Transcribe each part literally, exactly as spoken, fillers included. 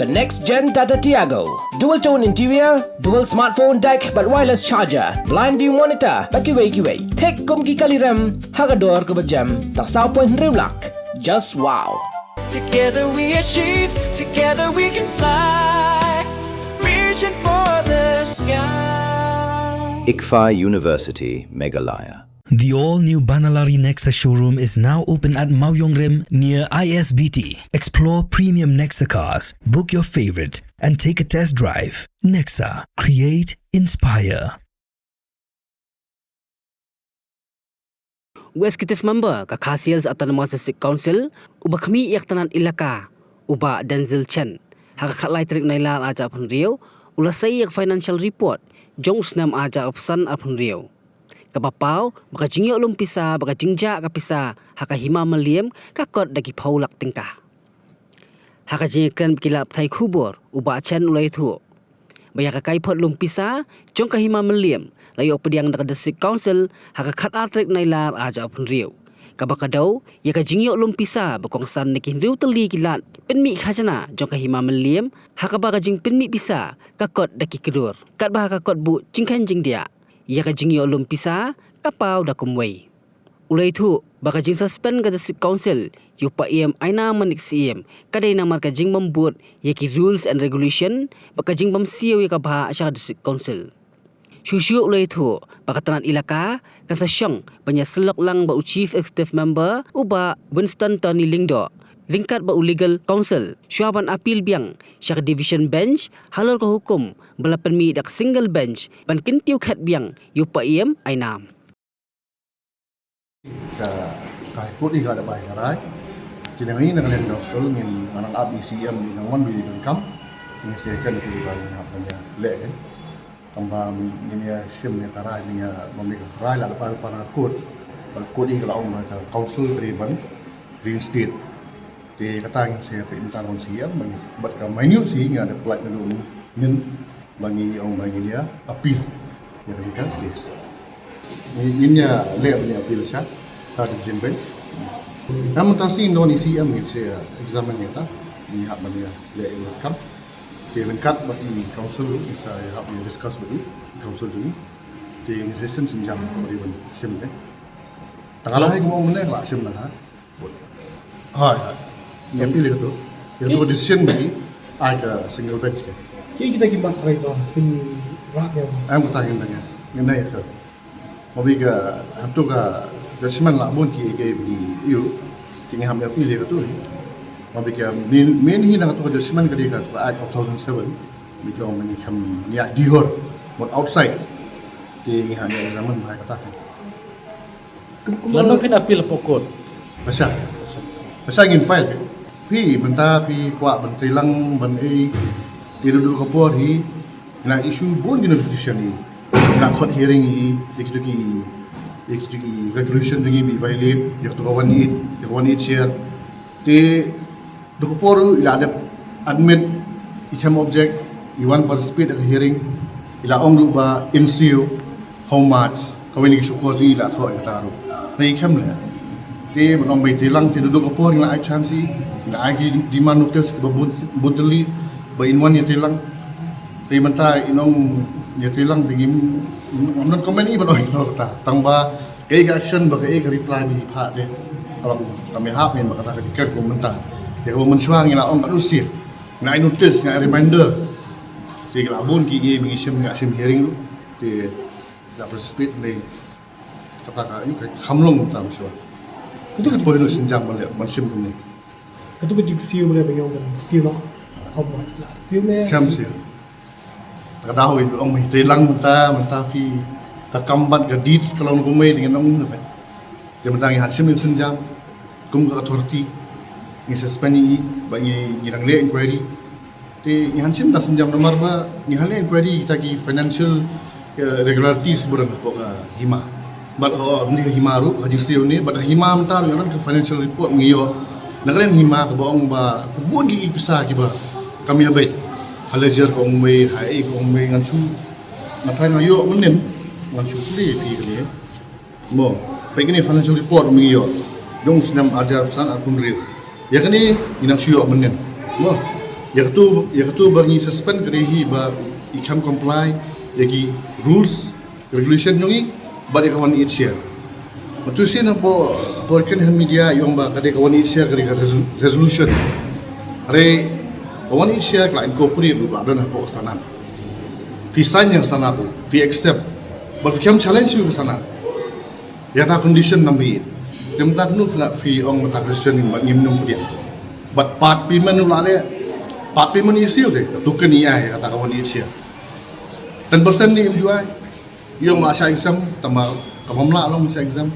The next gen Tata Tiago. Dual tone interior, dual smartphone deck bad wireless charger, blind view monitor bad kiwei kiwei. Thik kum ki kali rem ha ka dor kaba jem, tang saw point hynriew lak. Just wow. Together we achieve, together we can fly. Reaching for the sky. ICFAI University, Meghalaya. The all-new Banalari Nexa showroom is now open at Mawiong Rim near I S B T. Explore premium Nexa cars, book your favorite, and take a test drive. Nexa, create, inspire. U Executive Member ka Khasi Hills Autonomous District Council, uba khmih ïa ka tnat ilaka, u Bah Denzil Chen, ha ka khatlai tarik Nailar arhajar arphew hynriew, u la sei ïa ka financial report jong u snem arhajar arphew san arphew hynriew, kaba paw ba ka jingïoh lum pisa bad ka jingjah ka pisa ha ka Hima Mylliem ka kot da ki phew lak tyngka. Ha ka jingïakren bad ki lad pathai khubor, u Bah Chen u la ïathuh ba ïa ka kaiphod lum pisa jong ka Hima Mylliem la ïoh pdiang da ka District Council ha ka khatar tarik Nailar arhajar arphew hynriew, kaba ka dei ïa ka jingïoh lum pisa ba kongsan na ki hynriew tylli ki lad pynmih khajna jong ka Hima Mylliem, ha kaba ka jingpynmih pisa ka kot da ki klur, katba ha ka kot buh jingkheiñ jingdiah, ïa ka jingïoh lum pisa ka paw da kumwei. U la ïathuh ba ka jingsuspend ka District Council ïa u Paiem Ainam Manik Syiem ka dei namar ka jingbym bud ïa ki rules and regulation bad ka jingbym siew ïa ka bhah sha ka District Council. Shuh shuh u la ïathuh ba ka tnat ilaka kan sa shong ban ïasyllok lang bad u Chief Executive Member, u Bah Winston Tony Lyngdoh, ryngkat bad u Legal Counsel, shwa ban appeal biang sha ka Division Bench halor ka hukum ba la pynmih da ka Single Bench ban kyntiew khet biang ïa u Paiem Ainam. Ka, ka High Court hi ka la da bai ka rai. Te na ngi na ka liang ka council ngin, nga nang ap ïa u C M, ngin nang wan bad ïa ka kam. Ngin sa ïa kren ki ba ngin hap ban ïa leh ka. Tang ba ngin ïa shim ïa ka rai, ngin ïa, ba ngin ïa ka rai la da bai lypa na ka court. Ba ka court hi ka la ong ba ka council ka dei ban reinstate. Te kata ngin sa ïa peit mynta na u C M, bad ka minute shi nga da pynlait na u min, ba ngi ong ba ngin ïa appeal ïa kane ka case. Ngin, ngin ïa leh ban ïa appeal sha ka Division Bench. Te mynta shi na u C M ngin sa ïa examine ïa kata, ngin hap ban ïa leh ïa ka kam. Te ryngkat bad i council ruh ngin sa ïa hap ïa discuss bad i council jong ngi. Te ngin sa ïa send sienjam ba dei ban shim te. Tang la hi kumno mynne la shim na ha. Hooid, hooid. Ngin appeal ïa kato. Ïa kato ka decision ba ngi ai ka single bench ka. Ki kita ki mat trai ba kin rak ïa. Em, kata ngin dang ïa. Ngin ïa ka. Mabi ka, hato ka judgment la bun ki, ki, ki, ïa. Ki ngi ham ïa appeal ïa kato hi. Mabi ka main, main hi na kato ka judgment ka dei ka Act two thousand seven. Bi ka ong ngi kham ïa dihor. Mut outside. Ki ngi ham ïa examine bha kata ka. Lano phin appeal hapoh court? Basha. Basha ngin file phi. Phi mynta phi kwah ban tei lang ban ei. Te duh duh ka por hi. Ngi la issue bun ki notification hi. Ngi la court hearing hi. Ïa kito ki, ïa kito ki regulation jong ngi ba i violate. Ïa kito ka one eight, ïa ka one eight share. Te duh ka por ruh i la dep admit, i khlem object, i wan participate ha ka hearing, i la ong ruh ba in siew, how much, kawei na ki shukor jong i la thoh ïa kata ruh. Ngi khlem leh. Te ban ong ba i tei lang, te duh duh ka por ngi la ai chance i, ngi la ai ki demand notice kiba bun, bun tylli, ba in wan ïa tei lang. Te mynta in ong ïa tei lang te ngim, ngim don comment i ban ong ïa kata. Tang ba kaei ka action bad kaei ka reply ba ngi phah te. Ka long kam ïahap ngin ba kata ka dei ka kum mynta. Te kaba mynshuwa ngi la ong katno sien. Ngi ai notice, ngi ai reminder. Te ki la bun ki ngi, ngi shim, ngi shim hearing ruh. Te ki la participate ne. Kata ka, ïa ka kham long mynta mynshuwa. Kato ka poi no jingsiew. Sienjam ban leh, ban shim kumne. Kato ka jingsiew ba leh ba ïoh ban siew noh. How much la siew ne? Khlem siew. Ka dei hooid ong mei tei lang mynta, mynta phi ka kam bad ka deeds ka long kumei te ngin ong ne phi. Te mynta ngi hap shim ïa ka sienjam kum ka authority, ngi suspend ïa i, ba ngi, ngi dang leh inquiry. Te ngi hap shim da sienjam namar ba ngi hap leh inquiry kita ki financial, eh, irregularities ba don hapoh ka hima. Bad ha, ha hima ruh, ha jingsiew ne, bad ha hima mynta ruh ngi don ka financial report ngi ïoh. Na ka liang hima kaba ong ba bun ki pisa kiba kam ïabeit. Ha ledger ka ong mei, ha ei ka ong mei, ngan shu. Nga tharai nga ïoh mynnin, ngan shu plie phi kane. Mo, peit kane financial report ba ngi ïoh. Jong u snem arhajar arphew san arphew hynriew. Ïa kane ngi nang shu ïoh mynnin. Mo. Ïa katu, ïa katu ba ngi suspend ka dei hi ba i kam comply ïa ki rules, regulation jong i, bad ïa ka one eight share. Mynta sien hapoh, hapoh kan ha media i ong ba ka dei ka one eight share ka dei ka resol-, resolution. Hynrei ka one eight share ka la incorporate ruh, la don hapoh ka sanad. Phi sign ïa ka sanad ruh, phi accept. Bad phi kam challenge ïa ka sanad. Ïa kata condition number eight. Te mynta kumno phi la, phi ong mynta condition ni, bad ngim nang pdiang. Bad part payment u la leh, part payment issue te, token i ai, kata ka one eight share. Ten percent ni im ju ai. I ong la shah exam, tangba ka bym lah long shah exam.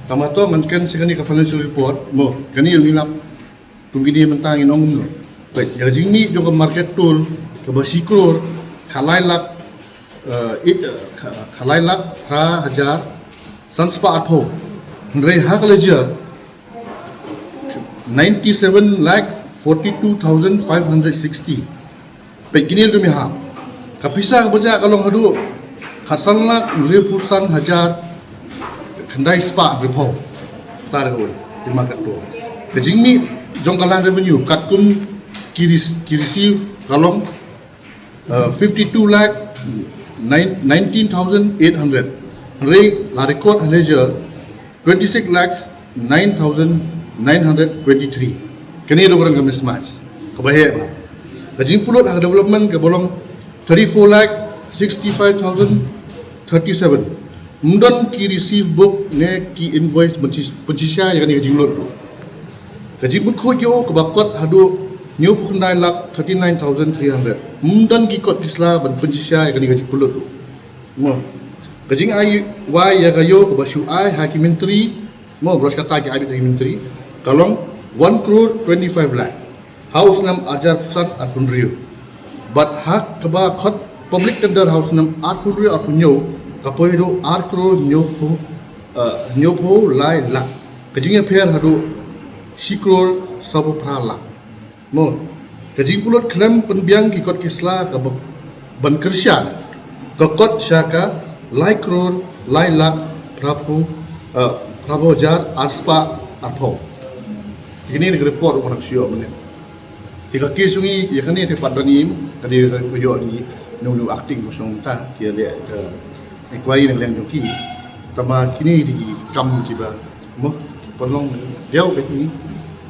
Tangba to ngan kren sha kane ka financial report, mo, kane ngi lap. Kum kine mynta ngin ong kumno. Peit, ïa ka jingmih jong ka market toll, kaba shi klur, khatlai lak, eh, it, eh, kha-, khatlai lak, phra hajar, san spah arphew. Hynrei ha ka ledger, ninety-seven lakh forty-two thousand five hundred sixty. Peit kine ruh mih ha. Ka pisa kaba jah ka long haduh khatsan lak hynriewphew san hajar khyndai spah hynriewphew. Tar ka wei, di market toll. Ka jingmih jong ka land revenue katkum ki rec-, ki receive ka long, uh, fifty-two lakh nine, nineteen thousand eight hundred. Hynrei la record ha ledger twenty-six lakhs nine thousand nine hundred twenty-three. Kane ruh ka dang ka mismatch. Kaba heh ba. Ka jingpynlut ha ka development kaba long thirty-four lakh sixty-five thousand thirty-seven. Ym don ki receive book ne ki invoice pynshi-, pynshisha ïa kane ka jinglut ruh. Ka jingpynkhuid ïew kaba kot haduh hynñiewphew khyndai lak thirty-nine thousand three hundred. Ym don ki kot ki sla ban pynshisha ïa kane ka jingpynlut ruh. Mo. Ka jingai wai ïa ka ïew kaba shu ai ha ki myntri, mo, bros kata ki ai beit ha ki myntri, ka long one crore twenty-five lakh. Ha u snem arhajar san arphew hynriew. Bad ha kaba khot public tender ha u snem arphew hynriew arphew hynñiew, ka poi haduh ar crore hynñiewphew, eh, hynñiewphew lai lak. Ka jingïapher haduh shi crore sawphew phra lak. Mo, ka jingpynlut khlem pynbiang ki kot ki sla kaba ban kyrshan ka kot sha ka lai crore lai lak phraphew, eh, phraphew hajar ar spah arphew. Kine ki report u nang shu ïoh mynne. Te ka case jong ngi ïa kane te pat don im ka dei ka ïoh ngi nong nong acting ko song ta ki leh ka inquiry na liang jong ki. Tangba kine dei ki kam kiba mo, pynlong diaw beit ngi.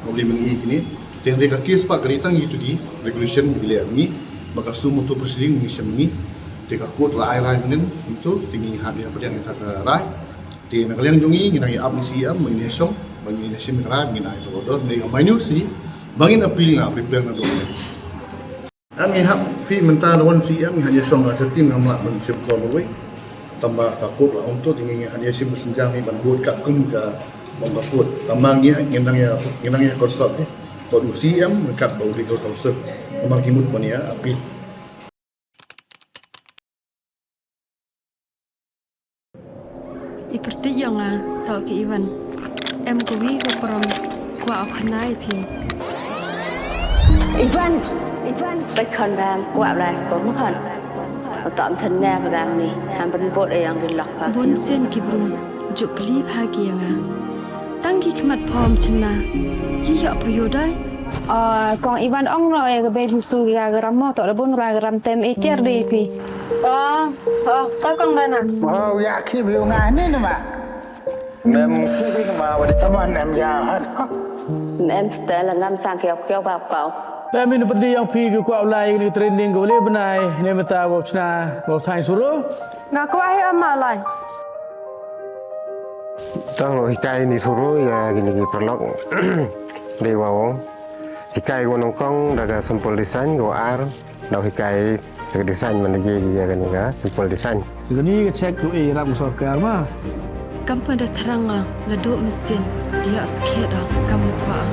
Mo, lei mynne kine. Te hynrei ka case pat ka dei tang ïa itu ki regulation ki leh ngi. Ba ka suo motu proceeding ngi shem ngi. Te ka court la ai rai mynne itu te ngi hap ïa pdiang ïa ka rai. Te na ka liang jong ngi ngi nang ïa ap ngi C M ba ngin ïa shong ba ngin ïa shim ka rai ba ngin ai ka order ne ka minute si ba ngin appeal nga prepare na dong. Ngi hap phi mynta da wan C M ngi hap ïa shong ka sa team ngam lah ban shim call wei. Tangba ka court la ong to te ngi hap ïa shim ka synjam ngi ban bud katkum ka ong ka court. Tangba ngi ngi nang ïa ngi nang ïa consult eh. Bad u C M ryngkat bad u legal counsel. Tangba ngi mut ban ïa appeal. I pyrthei ïa nga, to ki Ivan. Em kawi ka prom, kwah u khana ïa phi. Ivan, Ivan, bad khon bam, kwah lai sko mu khon. Tom sen ne ba bam ni, ham ban bot ïa yang di lok pa. Bun sien ki bru, juk kli pha ki ïa nga. Tang ki khmat phom chynna. Yi ïoh pha ïoh dai. Ah, kong Ivan ong no e ka bei husu ya garam mo to da bun ra garam tem e tiar dei pi. Oh, oh, ka kong bana. Oh, ya ki bi nga ni ni ma. Mem ki bi ma wa di. Tama nem ya ha. Mem stel ngam sang kiau kiau ba kau. Mem in pedi yang pi ki kwah lai ni training ko le benai ne meta wa chna wa thai suru. Nga kwah hi ama lai. Tang lo hikai ni suru ïa kini ki paralok. Dei wa ong. Hikai ko nongkong da ka simple design ko ar. Dau hikai ka design man lagi ïa kani ka simple design. Kani ka check tu eh ram sorkar ma. Kam pa da thrang nga la duk mesin dia skhet kam kwah.